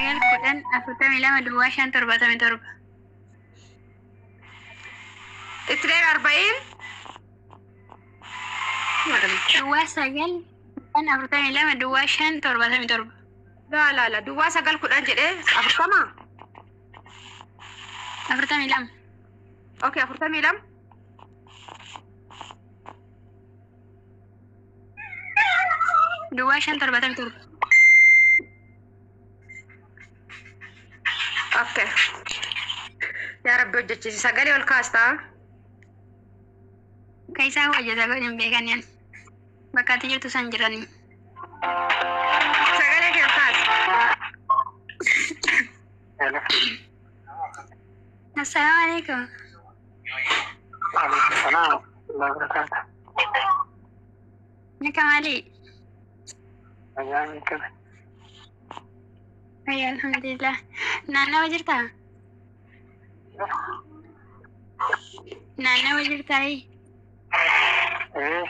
Sagal 10 42 duwwaa 5 77. Itireen arba'iin. Duwwaa 9 10 42 duwwaa 5 77. Laa laa laa duwwaa 9 10 jedhee 40. 42. Okay, 42. Duwwaa 5 77. Okay. Yaa Rabbi hojjechiisi sagalee ol kaastaa. Akka isaan hojjeta godhin hin beekan yan. Bakka ati jirtu san jiranii. Sagalee kee ol kaasi. Hello. Assalaamu alaikum. Alaikum salaam. Warahmatullahi wabarakatuh. Ni kamali. Nagaan kana. Ayya alhamdulillah. Naannawa jirtaa? Naannawa jirtaa? Eh,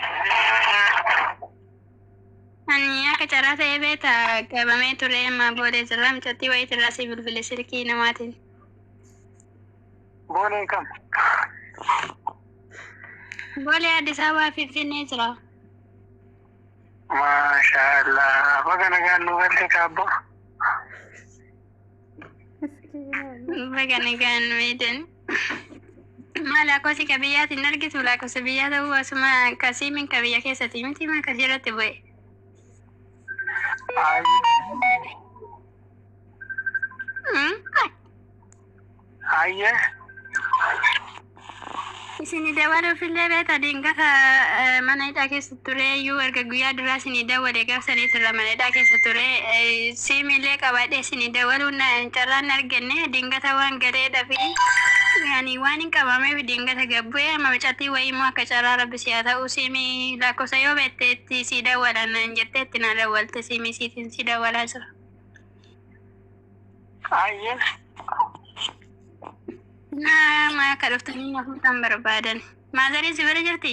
Ani akka carraa ta'ee beekta qabamee ture amma booda jirra mucattii wayiitirraa si bilbile silkii namaatiin. Boolee kam? Boolee Addis Ababaa Finfinnee jira. Maasha Allah. Baga nagaan nu galte kaabbo. Baga nagaan nu eedan. Maal lakkoofsi ka biyyaatiin hin argitu lakkoofsa biyyaa ta'uu asuma kasiimiin ka biyya keessatti miti maa ka jalatti bu'e. Hayyee. Isin dabaluufillee beekta dingata mana hidhaa keessa ture iyyuu erga guyyaa duraa isin dawwale gaafsanii turre mana hidhaa keessa ture siimillee qabadhe isin dawaluun carraan arganne dingata waan galeedha fi yani waan hin qabameef dingata gabbu'e amma mucattii wayii immoo akka carraa rabbi si haa ta'u siimii lakkoofsa yoo beekte itti si dawwalan naan jettee itti na dawwalte siimii siitiin si dawwalaa jira. Hayyee. Nama akka dhuftanii na fuutan barbaadan. Maazariin si bira jirti?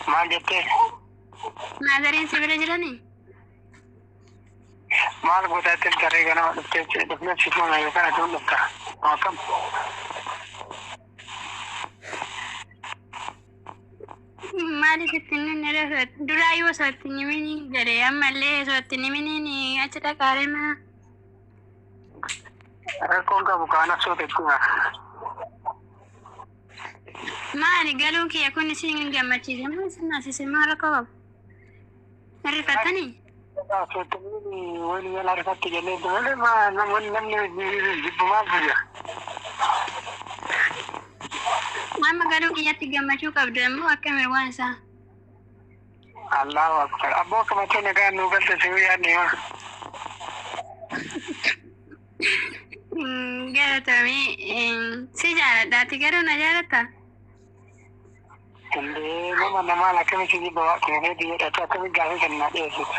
Maal jettee? Maazariin si bira jiranii? Maal gootaatti tarree ganama dhuftee dhufnee si fuuna yookaan aduun dhufta. Akkam? Maaliif itti hin himne duraayyuu osoo itti hin himiniin jedhe ammallee osoo itti hin himiniin achi dhaqaaree maa. Rakkoon qabu kaan osoo itti hima. Maali galuun kiyya kun isin hin gammachiise moo isin naasise maa rakkoo qabu? Hin rifattanii? Osoo itti hin himini wayii yala rifatti jennee malee maa namoonni namni jibbu maal biyya. Amma galuu kiyyatti gammachuu qabdu ammoo akkami waan isaa. Allahu akbar. Abboo akkamattuu nagaan nuu galte si yaadne maa. Galatomii si jaaladha ati garuu na jaalatta? Indee nama namaan akkamitti jibba waaqni fedhi jedhatu akkamitti gaafii kan naa dhiyeessita.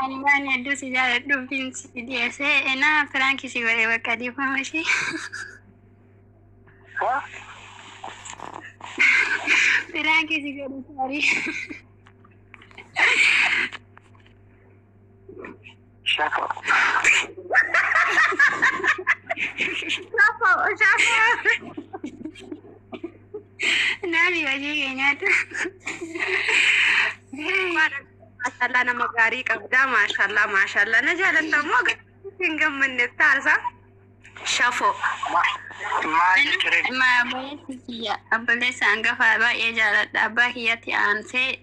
Ani waan hedduu si jaaladhuufin si dhiyeessee enaa piraankii si godhe bakka dhiifama ishee. Haa? Piraankii si godhe saarii. Shafo. Shafo, shafo. Naaf hojii kee nyaadhu. Maashaallah nama gaarii qabdaa maashaallah maashaallah na jaalatta immoo hin gammanne taarsa shafo. Maal jechuudha? Ma obboleessi kiyya obboleessa hangafa baay'ee jaaladha. Abbaa kiyyatti aansee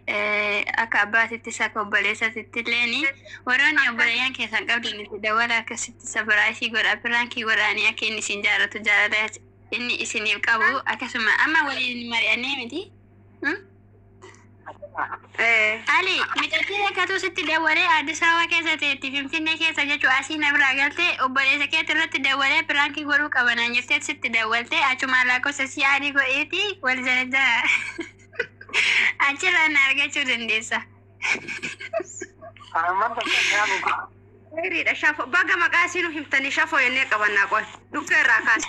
akka abbaatittis akka obboleessatitti illeeni warroonni obboleeyyan keessan qabdan itti dawwala akkasitti sabiraayisii godha piraankii godhaanii akka inni isin jaalatu jaalala inni isiniif qabu akkasuma amma waliin mari'annee miti. Ali, micattii rakkatu sitti dawwalee Addis Ababa keessa teetti Finfinnee keessa jechuun asii na biraa galtee obboleessa keetti irratti dawwalee piraankii godhuu qaba naan jettee sitti dawwaltee achumaan lakkoofsa si adii godheeti wal jalajjaa achirraa na argachuu dandeessa. Amman takka nyaanni Hiriidha shafo baga maqaa isii nu himtanii shafo jennee qabannaa qoy dhukkee irraa kaasa.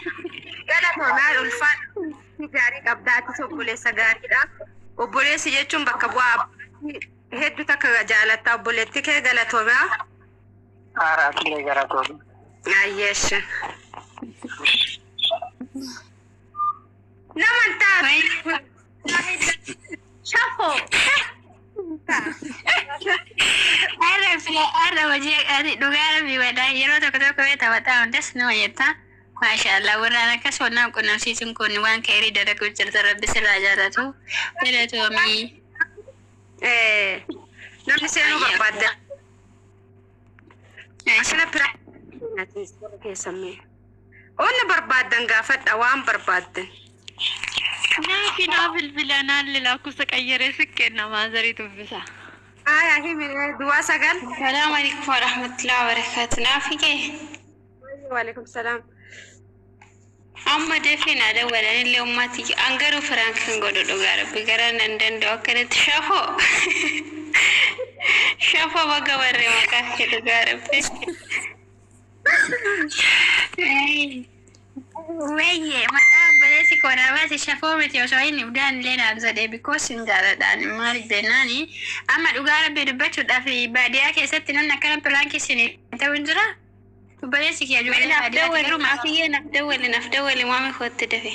Galatoomaa ulfaadha gaarii qabdaa atis obboleessa gaariidha. Obboleessi jechuun bakka bu'aa abbaati. Hedduu takka jaalattaa obboleetti kee galatoomaa. Haaraatilee galatoomi. Ayyeesh. Naman taatu. Shafoo. Arra hojii ati dhugaa rabbi wadaa yeroo tokko tokko beektaa waxaa hundas nama jetta. Maashaallah warraan akkas wannaan qunnamsiisuun kun waan ka'eerii dalaguu jirta rabbi sirraa jaalatu. Galatoomii. Namni seenuu barbaadda. Asina pira. Keessamee. Onni barbaaddan gaafadha waan barbaaddan. Naafi naa bilbila naan lakkoofsa qayyaree siqqeen namaa zarii dubbisa. Aya himi duwwaa 9. Salaamu alaikum warahmatullahi wabarakatuh. Naafi kee. Waalaikum salaam. Amma dafee naa dawwalan illee ummati an garuu prank hin godhu dhugaa rabbi gara nan danda'u akkanatti shafoo. Shafoo baga warree maqaa kee dhugaa rabbi. Wayye maqaa obboleessi koo naa baase shafoo miti osoo inni udaan illee naaf jedhee because hin jaaladhaan maaliif jennaani amma dhugaa rabbi dubbachuudhaaf baadiyyaa keessatti namni akkana prank isin ta'u hin jira. Obboleessi kee ijoollee Naaf baadiyyaatti dawwali garuu naafiyyee naaf dawwali naaf dawwali waami kootti dafe.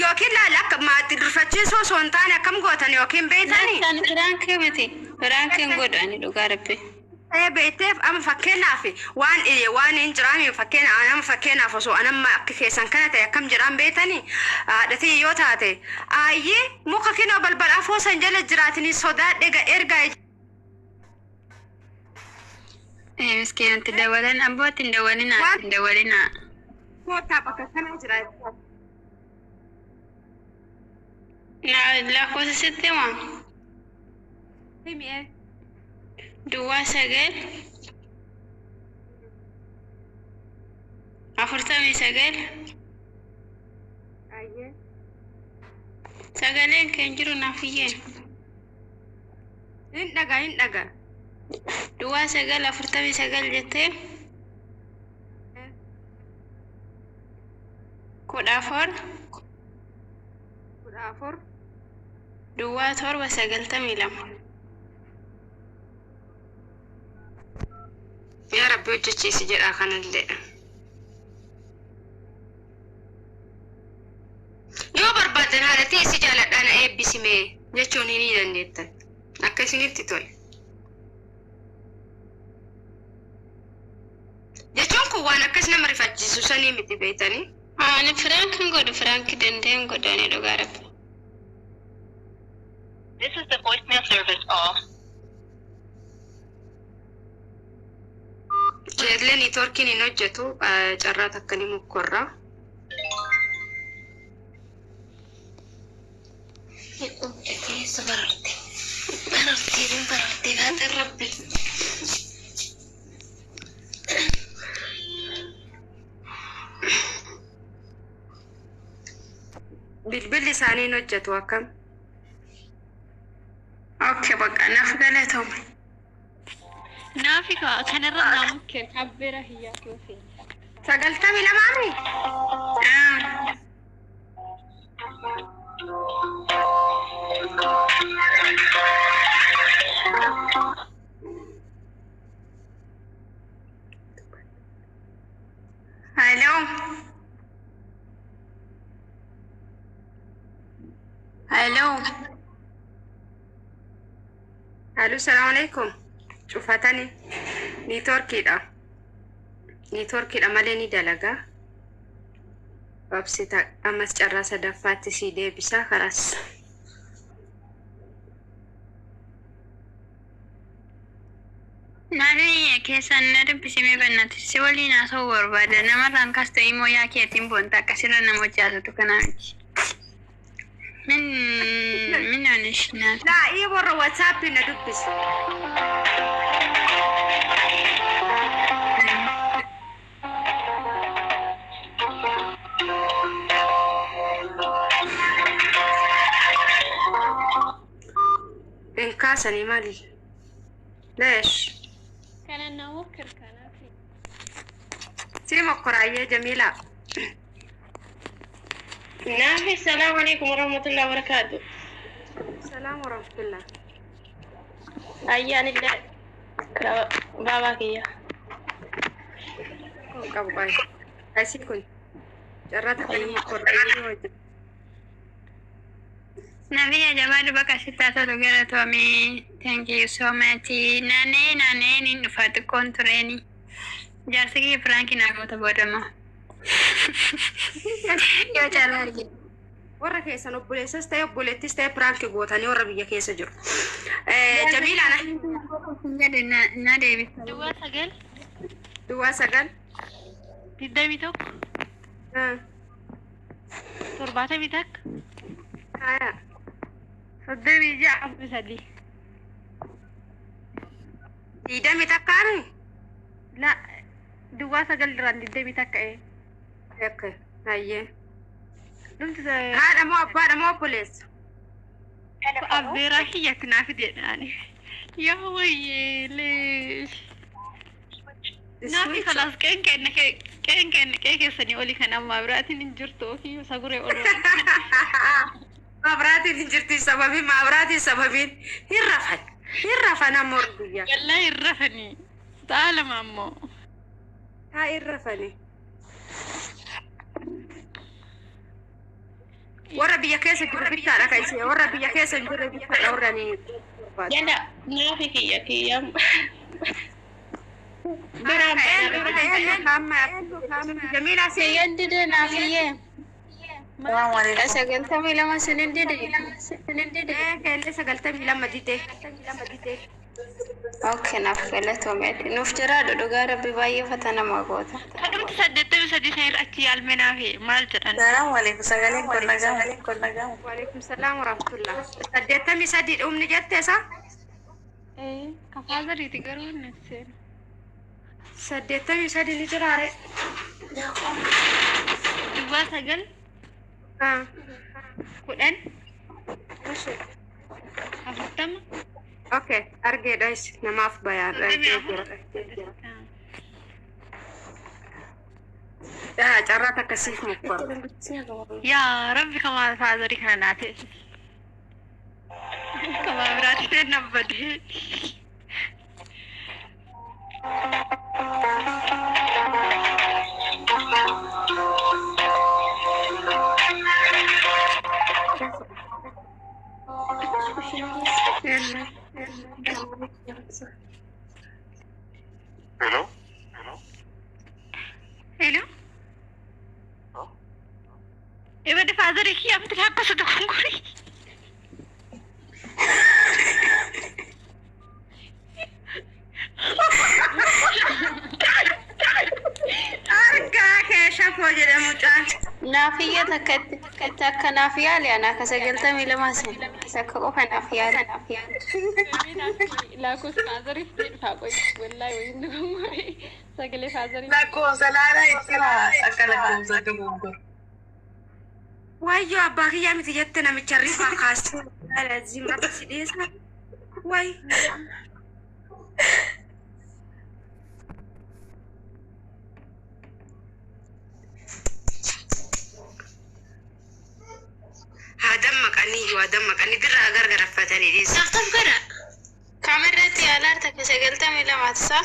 Yookiin laala akka maatii durfachiisuu osoo hin taane akkam gootan yookiin beektanii. Naan prank miti prank hin godhu ani dhugaa rabbi. Beekteef amma fakkeenyaaf waan waan hin jiraame fakkeenya amma fakkeenyaaf osoo anamma akka keessan kana ta'e akkam jedhaan beektanii haadhatii yoo taate ayyee muka kinoo balbala afoo san jala jiraatanii sodaadhe ergaa. Miskiinatti dawwalan abbootti hin dawwalinaa hin dawwalinaa. Kootaa bakka kana jira. Na lakkoofsa sitti himaa? Himi. Duwwaa 9 49. Ayyee. Sagaleen kan jiru naafiyyee. Hin dhagaa hin dhagaa. Duwwaa 9 49 jettee 14 14. Duwwaa 7 92. Yaa Rabbi hojjechiisi jedha kanallee. Yoo barbaaddan haadha si jaaladhaan eebbisime jechuun ni dandeettan. Akka isinitti tole. Jechuun kun waan akkas nama rifachiisu sanii miti beektanii. Ani prank hin godhu prank danda'e hin godhu ani dhugaa rabbi. This is the voicemail service of Jeellee networkiin hin hojjetu carraa takka ni mukkorra. Keessa bararte. Barartee barartee haadha rabbi. Bilbilli isaanii hin hojjetu akkam. Okay bakka naaf galatoome. Naafi kanarra naa mukkeen abbeera hiyyaa kee seenta. 92mi? Hello. Hello. Aluu salaamu alaikum. Cufatani. Networkiidha. Networkiidha malee ni dalagaa. Obsita ammas carraa sadaffaatti sii deebisaa karaas. Naannoo keessaan na dubbisee bannatti si waliin haasa'uu barbaada. Namarraan kaas ta'e immoo yaa keetiin boonta akkasirra nama hojjaasatu kanaa miti. Min min oonish naaf. Laa'ii warra WhatsApp na dubbisi. Hin kaasanii maali? Leesh. Kana naa mokkir kanaaf. Si mokkoraayyee Jamiilaa. Naafi salaamu alaikum warahmatullahi wabarakatuh. Salaam warahmatullah. Ayyaanillee baabaa kiyya. Kun qabu qabu. Asii kun carraa takka nama korraa hojjeta. Nabiyya jabaadhu bakka sittaa tolu galatoomii. Thank you so much. Naannee naannee niin dhufa xiqqoon tureeni. Jaarsi kiyya Firaankii naa goota boodama. Yoo caalaa argite. Warra keessan obboleessas ta'e obboleettis ta'e piraanki gootanii warra biyya keessa jiru. Jamiilaan Jedhe na deebisa. Duwwaa 9 Duwwaa 9 21 71 Haya. 36 43. 21 La duwwaa 9 duraan 21 ee. Akka hayyee. Dhumti Haadha moo abbaadha moo obboleessa? Abbeeraa kiyyatti naaf jedhaani. Yaa wayyee leesh. Naafi kalaas qeen kenna qeen kenna qee keessanii olii kan ammaa biraatiin hin jirtu ofii saguree ol. Mabraatiin hin jirti sababiin mabraatiin sababiin hin rafan. Hin rafan amma warri biyyaa. Wallaahi hin rafanii. Sa'a 2 ammoo. Haa hin rafani. Warra biyya keessa jiru bittaadha kan ishee warra biyya keessa hin jirre bittaadha warra ni barbaadu. Jala naafi kiyya kiyya. Jamiilaa si Kiyyan dide naafiyyee. 92 sinin dide. Keellee 92 dide. Okay, naaf galatoome. Nuuf jiraadhu dhugaa rabbi baay'ee fata nama goota. Kadhumti 83 san irra achi yaalme naafi maal jedhan. Salaamu alaikum. Sagaleen kun nagamu. Waalaikum salaam warahmatullah. 83 dhumni jette isa? Ee kafaa zariiti garuu inni seenu. 83 ni jiraare. Duwwaa 9 10 40 Okay, argeedha namaaf bayaan. Carraa takka siif mukkora. Yaa rabbi kamaa faazarii kana naa ta'e. Kamaa biraatti ta'e nabbadee. Hello? Hello? Ebade faazarii kiyya miti lakkoofsa dogongorii. Argaa kee shafoo jedhe mucaan. Naafiyya takka takka naaf yaali ana akka 92 sin takka qofa naaf yaali. Lakkoofsa faazarii fidee dhufaa qoy. Wallaahi wayiin dogongorii. Sagalee faazarii. Lakkoofsa laalaa itti akka lakkoofsa dogongoru. Wayyoo abbaa kiyyaa miti jette namicha rifaa kaasuu. Lazima si dhiyeessa. Way. Haa dammaqanii iyyuu haa dammaqanii dirraa gargaraffatanii dhiyeessa. Naaf godha. Kaamerratti yaalaa takka 92 tasaa.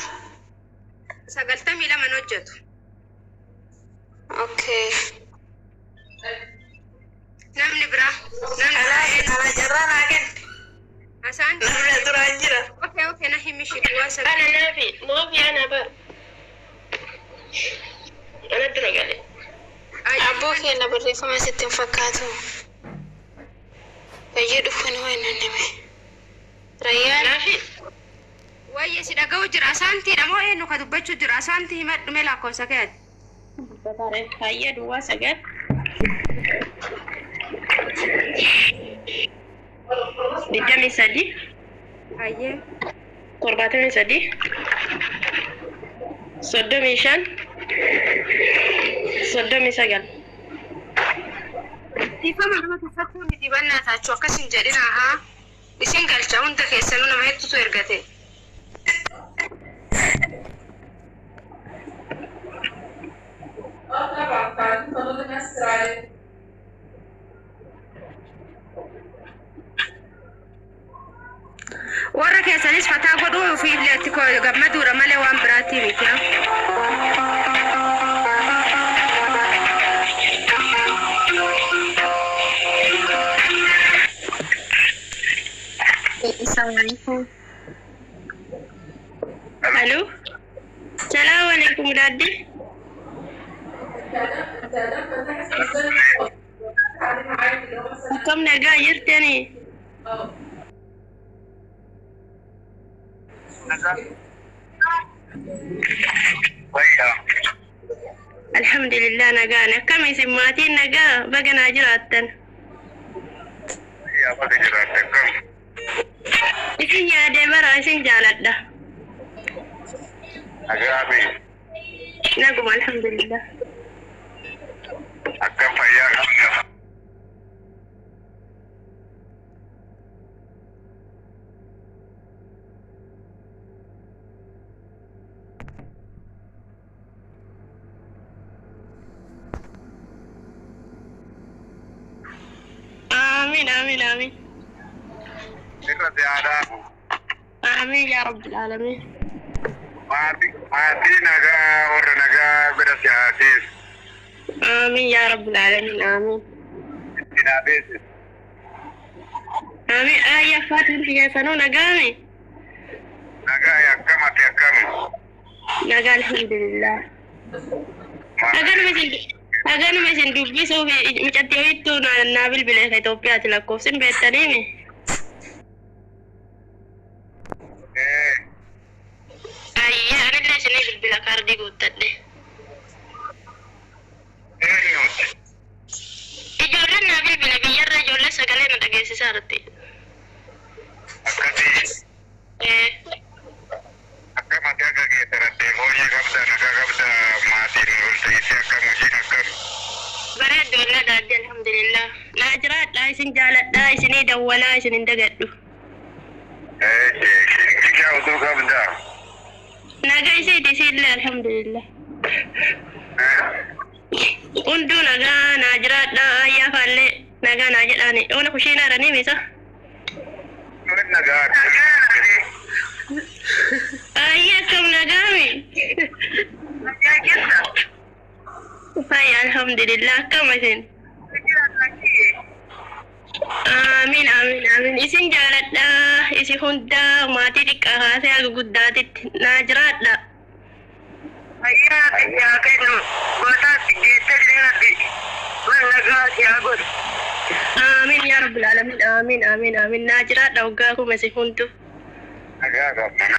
92 hojjetu. Okay. Namni biraa. Namni biraa. Ala carraa naa kenni. Asaan. Namni duraan jira. Okay, okay, na himi shi duwwaa 9. Ana naafi naafi ana bar. Ana dura gale. Abboo keenya barreeffama sitti hin fakkaatu. Fayyee dhufuun waan nanname. Rayyaan. Naafi Wayye si dhaga'u jira. Asaantiidha moo eenyu ka dubbachuu jira? Asaantii himadhu mee lakkoofsa kee ati. Fayyee duwwaa 9 23 Hayyee. 73 35 39. Dhiifama nama tuffachuu miti bannaa taachuu akkas hin jedhina haa. Isin galcha hunda keessanuu nama hedduutu ergate. Warra keessanis fataa godhuu ofiillee itti gammaduudha malee waan biraatii miti. Assalamualaikum. Halo. Assalamualaikum Daddy. Akkam nagaa jirtani? Alhamdulillah nagaan. Akkam isin maatiin nagaa baga naa jiraattan. Isin yaadee bara isin jaaladha. Naguma alhamdulillah. Akkam fayyaa qabda. Amiin amiin amiin. Irra siyaadhaa. Amiin yaa rabbil aalamiin. Maatii nagaa warra nagaa bira siyaatees. Amiin yaa rabbil aalamiin amiin. Itti naabeesis. Amiin ayya faatiin xiyyeeffannoo nagaami. Nagaa akkam ati akkam. Nagaa alhamdulillah. Haganuma isin dubbisuuf mucattii ho'ittuu naa bilbilee ka Itoophiyaati lakkoofsin beektaniimi. Ayyee anillee isinii bilbila kaardii guuttadhe. Ijoolleen naa bilbile biyyarra ijoollee sagalee na dhageessisaa irratti. Akkasii. Akkam ati akka geessarattee hooyyee qabda nagaa qabda maatiin ol ta'isee akkam hojiin akkam. Bareeddu walaa daaddi alhamdulillah. Naa jiraadhaa isin jaaladhaa isinii dawwalaa isin hin dagadhu. Kishaa utuu qabda. Nagaa isiiti isiillee alhamdulillah. Hunduu nagaa naa jiraadhaa ayyaa faallee nagaa naa jedhaani. Oona kushiinaadha ni misa. Nagaa. Ayyaa akkam nagaami. Fayya alhamdulillah akkam isin. Amiin amiin amiin isin jaaladhaa isin hundaa maatii xiqqaa kaasee haga guddaatitti naa jiraadhaa. Fayyaa yaa kennu gootaatti geettallee rabbi man nagaa siyaa godhu. Amiin yaa rabbil aalamiin amiin amiin amiin naa jiraadhaa waggaa kuma isin hundu. Nagaa qabna.